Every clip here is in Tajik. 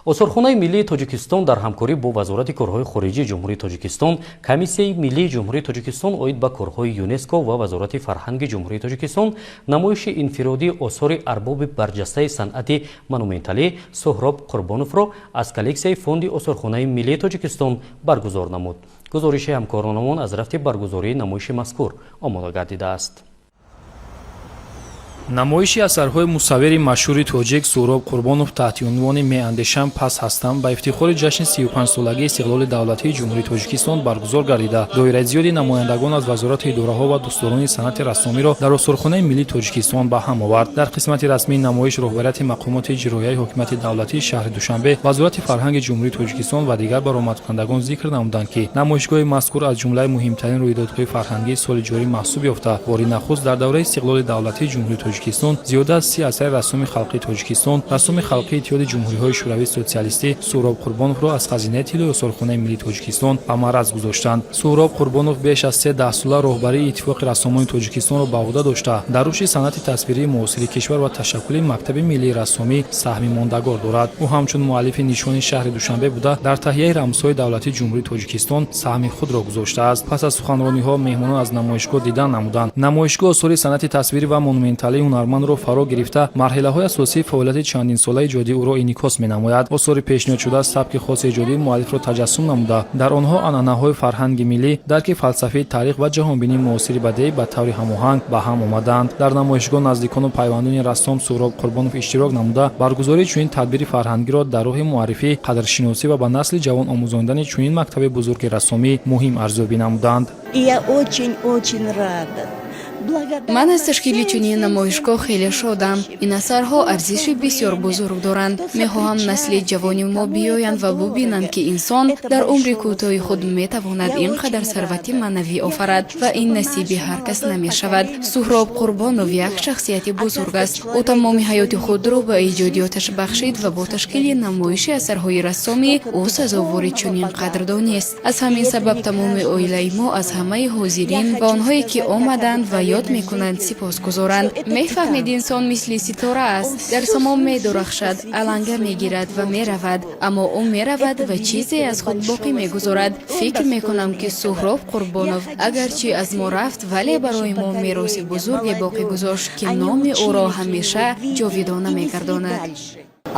Осорхонаи миллии Тоҷикистон дар ҳамкорӣ бо Вазорати корҳои хориҷии Ҷумҳурии Тоҷикистон, Комиссияи миллии Ҷумҳурии Тоҷикистон оид ба корҳои ЮНЕСКО ва Вазорати фарҳанги Ҷумҳурии Тоҷикистон намоиши инфиродии осори арбоби барҷастаи санъати монументалӣ Суҳроб Қурбоновро аз коллексияи фонди Осорхонаи миллии Тоҷикистон баргузор намуд. Гузориши ҳамкоронамон аз рафти баргузории намоиши мазкур омода гардидааст. Намоиши асарҳои мусаввири машҳури тоҷик Суҳроб Қурбонов таҳти унвони «Меандешам, пас ҳастам» ба ифтихори ҷашни 35-солагии истиқлоли давлатии Ҷумҳурии Тоҷикистон баргузор гардида, доираи зиёди намояндагон аз вазорату идораҳо ва дӯстдорони санъати рассомиро дар Осорхонаи миллии Тоҷикистон ба ҳам овард. Дар қисмати расмии намоиш роҳбарияти мақомоти иҷроияи ҳокимияти давлатии шаҳри Душанбе, Вазорати фарҳанги Ҷумҳурии Тоҷикистон ва дигар баромадкунандагон зикр намуданд, ки намоишгоҳи мазкур аз ҷумлаи муҳимтарин рӯйдодҳои фарҳангии соли ҷорӣ маҳсуб ёфта, бори нахуст дар давраи истиқлоли давлатии Ҷумҳурии Тоҷикистон зиёда аз 30 асари рассоми халқии Тоҷикистон, рассоми халқии Иттиҳоди Ҷумҳуриҳои Шӯравии Сотсиалистӣ Суҳроб Қурбоновро аз хазинаи тиллои Осорхонаи миллии Тоҷикистон ба маъраз гузоштанд. Суҳроб Қурбонов беш аз се даҳсола роҳбарии Иттифоқи рассомони Тоҷикистонро ба уҳда дошта, дар рушди санъати тасвирии муосири кишвар ва ташаккули мактаби миллии рассомӣ саҳми мондагор дорад. Ӯ ҳамчун муаллифи нишони шаҳри Душанбе буда, дар таҳияи рамзҳои давлатии Ҷумҳурии Тоҷикистон саҳми худро гузоштааст. Пас аз суханрониҳо меҳмонон аз намоишгоҳ дидан намуданд. Намоишгоҳ осори санъати тасвирӣ ва монументалии ҳунармандро фаро гирифта, марҳилаҳои асосии фаъолияти чандинсолаи иҷодии ӯро инъикос менамояд. Осори пешниҳодшуда сабки хоси иҷодии муаллифро таҷассум намуда, дар онҳо анъанаҳои фарҳанги миллӣ, дарки фалсафии таърих ва ҷаҳонбинии муосири бадеӣ ба таври ҳамоҳанг ба ҳам омадаанд. Дар намоишгоҳ наздикону пайвандони рассом Суҳроб Қурбонов иштирок намуда, баргузории чунин тадбири фарҳангиро дар роҳи муаррифӣ, қадршиносӣ ва ба насли ҷавон омӯзондани чунин мактаби бузурги рассомӣ муҳим арзёбӣ намуданд. И я очень-очень рада. Ман аз ташкили чунин намоишгоҳ хеле шодам. Ин асарҳо арзиши бисёр бузург доранд. Мехоҳам насли ҷавони мо биёянд ва бубинанд, ки инсон дар умри кӯтоҳи худ метавонад ин қадар сарвати маънавӣ офарад ва ин насиби ҳар кас намешавад. Суҳроб Қурбонов як шахсияти бузург аст. Ӯ тамоми ҳаёти худро ба эҷодиёташ бахшид ва бо ташкили намоиши асарҳои рассомӣ ӯ сазовори чунин қадрдонист. Аз ҳамин сабаб тамоми оилаи мо аз ҳамаи ҳозирин ва онҳое, ки омаданд ва ёд мекунанд, сипосгузоранд. Мефаҳмед, инсон мисли ситора аст: дар само медурахшад, аланга мегирад ва меравад, аммо ӯ меравад ва чизе аз худ боқӣ мегузорад. Фикр мекунам, ки Суҳроб Қурбонов агарчи аз мо рафт, вале барои мо мероси бузурге боқӣ гузошт, ки номи ӯро ҳамеша ҷовидона мегардонад.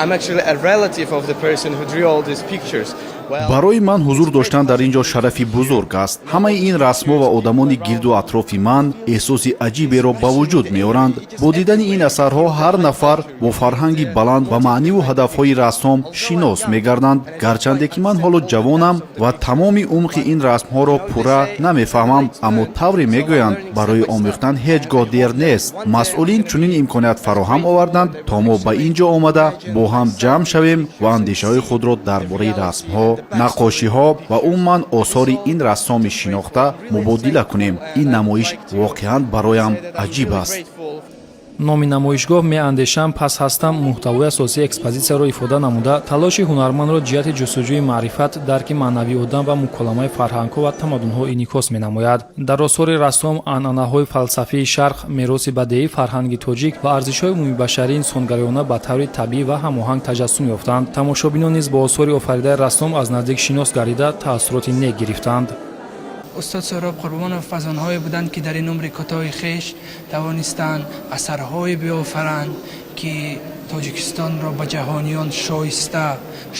I'm actually a relative of the person who drew all these pictures. Well, Барои ман ҳузур доштан дар ин ҷо шарафи бузург аст. Ҳамаи ин расмҳо ва одамони гирду атрофи ман эҳсоси аҷиберо ба вуҷуд меоранд. Бо дидани ин асарҳо ҳар нафар бо фарҳанги баланд ва маъниву ҳадафҳои рассом шинос мегарданд. Гарчанде ки ман ҳоло ҷавонам ва тамоми умқи ин расмҳоро пурра намефаҳмам, аммо тавре мегӯянд, барои омӯхтан ҳеҷ гоҳ дер нест. Масъулин чунин имконият фароҳам оварданд, то мо ба ин ҷо омада, бо ҳам ҷамъ шавем ва андешаҳои худро дар бораи расмҳо, наққошиҳо ва умуман осори ин рассоми шинохта мубодила кунем. Ин намоиш воқеан бароям аҷиб аст. Номи намоишгоҳ «Меандешам, пас ҳастам» муҳтавои асосии экспозитсияро ифода намуда, талоши ҳунармандро ҷиҳати ҷустуҷӯи маърифат, дарки маънавии одам ва муколамаи фарҳангҳо ва тамаддунҳо инъикос менамояд. Дар осори рассом анъанаҳои фалсафии шарқ, мероси бадеии фарҳанги тоҷик ва арзишҳои умумибашарии инсонгароёна ба таври табиӣ ва ҳамоҳанг таҷассум ёфтанд. Тамошобинон низ бо осори офаридаи рассом аз наздик шинос гардида, таассуроти нек гирифтанд. Устод Соҳроб Қурбонов аз онҳое буданд, ки дар ин умри кӯтоҳи хеш тавонистанд асарҳое биофаранд, ки Тоҷикистонро ба ҷаҳониён шоиста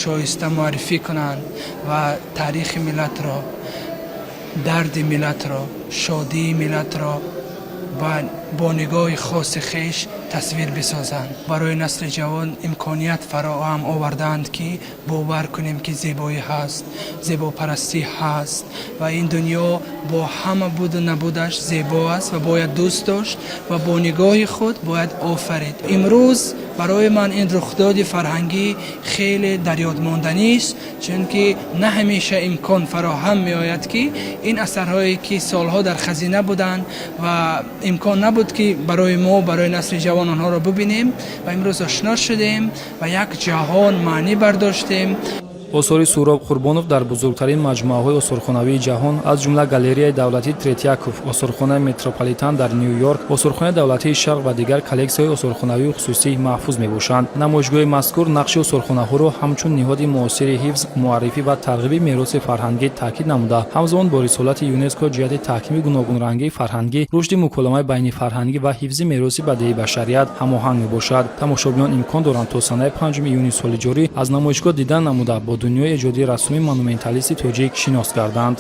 шоиста муаррифӣ кунанд ва таърихи миллатро, дарди миллатро, шодии миллатро бо нигоҳи хоси хеш тасвир бисозанд. Барои насли ҷавон имконият фароҳам овардаанд, ки бовар кунем, ки зебоӣ ҳаст, зебопарастӣ ҳаст ва ин дунё бо ҳама буду набудаш зебо аст ва бояд дӯст дошт ва бо нигоҳи худ бояд офарид. Имрӯз барои ман ин рухдоди фарҳангӣ хеле дарёдмонданист, чунки на ҳамеша имкон фароҳам меояд, ки ин асарҳое, ки солҳо дар хазина буданд ва имкон набуд, ки барои мо, барои насли ҷавон онҳоро бубинем, ва имрӯз ошно шудем ва як ҷаҳон маънӣ бардоштем. Осори Суҳроб Қурбонов дар бузургтарин маҷмӯаҳои осорхонавии ҷаҳон, аз ҷумла Галереяи давлатии Третьяков, Осорхонаи Метрополитан дар Ню Йорк, Осорхонаи давлатии Шарқ ва дигар коллексияҳои осорхонавию хусусӣ маҳфуз мебошанд. Намоишгоҳи мазкур нақши осорхонаҳоро ҳамчун ниҳоди муосири ҳифз, муаррифӣ ва тарғиби мероси фарҳангӣ таъкид намуда, ҳамзамон бо рисолати ЮНЕСКО ҷиҳати таҳкими гуногунрангии фарҳангӣ, рушди муколамаи байнифарҳангӣ ва ҳифзи мероси бадеии башарият ҳамоҳанг мебошад. Тамошобинон имкон доранд то санаи 5 июни соли ҷорӣ аз намоишгоҳ дидан намуда, бо дунёи эҷодии рассоми монументалисти тоҷик шинос гарданд.